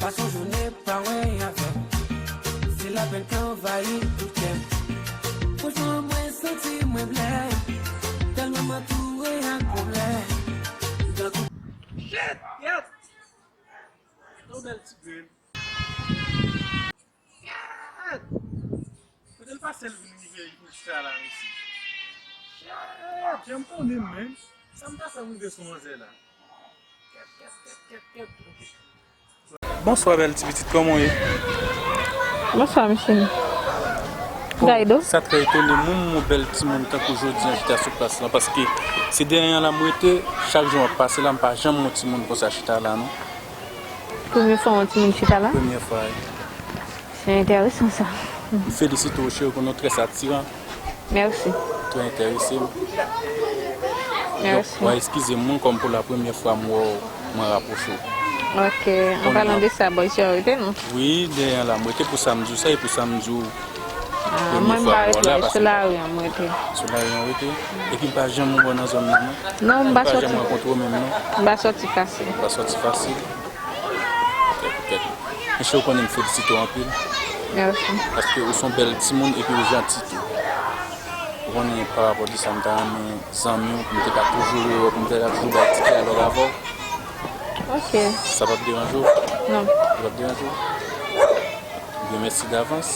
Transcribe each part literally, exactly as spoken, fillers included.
Pase yon jounen pa wè avè m. Se lapenn k anvayi tout kè m. Franchman, mwen santi mwen blè. Tèlman m antoure ak pwoblèm. Shit, yèt! Yon bèl ti grenn. Shit! Kote l pase l vin rive pou chita la, mesye? Shit! Jan m konnen m menm. Sa m ta fè m rive sou manzè la? Bonswa, bèl ti pitit, kòman w ye? Bonswa, mesye. Bon, Gaydo. Sa trè etone mwen, yon bèl timoun tankou jodi an chita sou plas lan, paske se dèyè an la m rete, chak jou m ap pase la, m pa janm wè yon timoun konsa chita la, non. Premye fwa w wè yon timoun chita la? Premye fwa, wi. Se enteresan, sa. M felisite w, cheri, ou konnen w trè atiran. Mèsi. Trè enterese m. Mèsi. Donk, w a eskize m, mwen, kòm pou la premyè fwa m wè w, mwen rapwoche w. Ok. An palan de sa, bòy, se w rete, non? Wi, dèyè an la, m rete pou sa m di w sa, e pou sa m di w. Ah, premye fwa m wè w la, paske sou lari an m rete. Sou lari an w rete? Epi m pa janm wè w nan zòn nan, non? Non, m pa sòti. M pa janm rankontre w menm, non? M pa sòti fasil. M pa sòti fasil. Kèt, kèt. Mesye, ou konnen m felisite w anpil. Mèsi. Paske ou se yon bèl timoun epi ou janti tou. Ou konnen, pa rapò de sa, m ta renmen zanmi w, pou m te ka toujou wè w, pou m te ka toujou bay ti dyalòg avè w. Ok. Sa p ap deranje w? Non. Sa p ap deranje w? Ebyen, mèsi davans.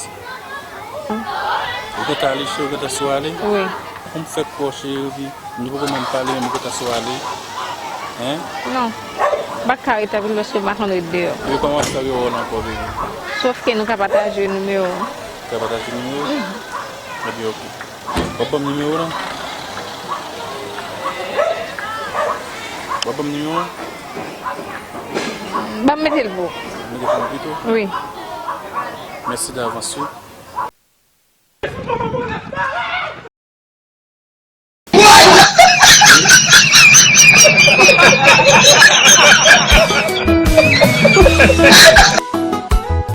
Ou gentan ale, cheri, ou gentan sou ale? Wi. Kòman w fè kwè w, cheri, epi nou poko menm pale, men ou gentan sou ale? Hein? Non. M pa ka ret avè l paske m pa konn ret deyò. Epi kòman w ap fè rewè w la ankò, bebe? Sòf ke nou ka pataje nimewo. Ou ka pataje nimewo? Ebyen, ok. W ap ban m nimewo w la? W ap ban m nimewo w? Ban m mete l pou ou. Mete pou mwen pito? Wi. Mèsi davans, wi.